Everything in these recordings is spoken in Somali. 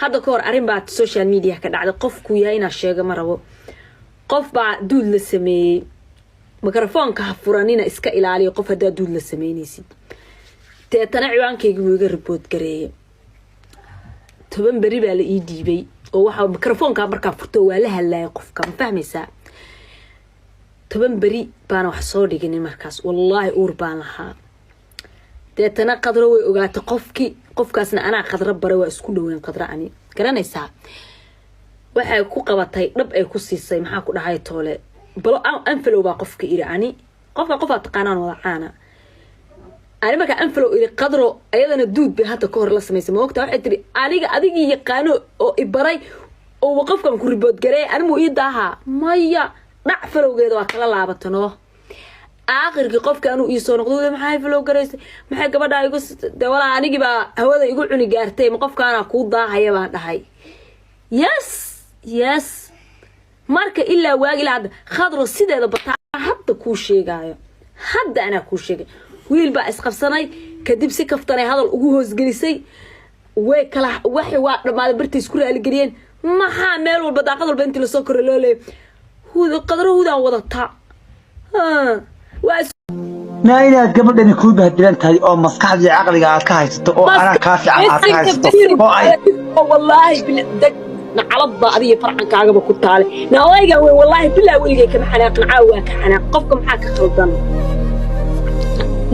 Hadda ka hor arrin baa social media ka dhacday. Qofku yahay inaa sheega ma rabo. Qof baa duud la sameeyey. Mikrofoonka ha furanina, iska ilaaliyo qof haddaa duud la sameynaysid. Deetana ciwaankayga wuu iga report gareeyey. 10 beri baa la ii dhiibay oo waxa mikrofoonka markaa furto waa la hadlaaya qofka, ma fahmaysaa? 10 beri baana wax soo dhiginin. Markaas wallaahi uur baan lahaa. Deetana Qadro way ogaatay qofkii, qofkaasna anaa Qadro bare, waa isku dhaweyn Qadro ani garanaysaa. Waxay ku qabatay dhab ay ku siisay. Maxaa ku dhahay toole balo unfollow baa qofka iri. Ani qofka qofaa taqaanaan wada caana. Ani markaa unfollow iri, Qadro ayadana duud bay hadda ka hor la samaysay, ma ogtaa? Waxay tiri, aniga adigii yaqaano oo ibaray oo qofkan ku report gareey, animuu ii daahaa maya. Dhac, followgeeda waa kala laabatanoo. Aakhirkii qofka anuu iisoo noqdo, maxay follow garaysay? Maxay gabadhaa igu de? Walaa anigii baa hawada igu cuni gaartay. Ma qofkaanaa kuu daahaya baan dhahay. Yes. Marka ilaa waagi ilaa hadda Khadro sideeda bataa. Hadda kuu sheegaayo, hadda anaa kuu sheegay, wiil baa isqabsanay, kadib si kaftanay hadal ugu hoosgelisay, way kala waxay waa dhammaaday, bartay isku raaligeliyeen. Maxaa meel walba, daaqad walba intii lasoo koro loo leeyay Huud, Qadro Huudaan wadataa waa? Naa inaad gabadhani kuu bahdilan tahay oo maskaxdii caqliga aad ka haysato oo anaa kaa fiican aad ka haysato oo ay Wallaahi deg nacalad baa adiga farcankaagaba ku taale. Naawaygan weyn, wallaahi bilaa weligay kama xanaaqin, caawa waa ka xanaaq. Qofka maxaa ka khaldan?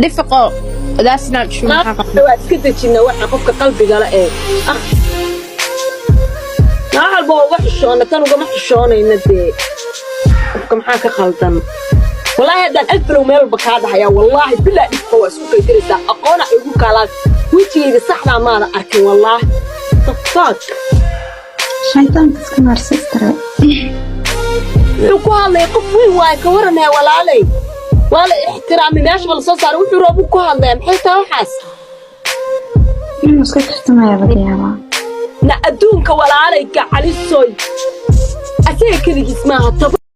Difficult. That's not true. Maxaa qaldan? Waa iska dejina waxa qofka qalbigala ee ah. Naa walba waa uga xishoona, tan ugama xishoonayna dee. Qofka maxaa ka khaldan? Wallaahi haddaan unfollow meel walba kaa dhahayaa, wallaahi bilaa dhibka waa isku kaydiraysaa. Aqoona igu kaalaan, wejigayga saxdaa maada arkin. Wallaahi, the fuck. Shaydaanka iska naar, sister. Wuxuu ku hadlaya qof weyn waaye, ka waranaya walaaley, waa la ixtiraamay, meeshaba lasoo saaray, wuxuu roobu ku hadlaya. Maxay tahay waxaas? Inuu iska kartamaya laga yaabaa. Na adduunka walaalay gacalisoy, asaga keligiis maaha toban.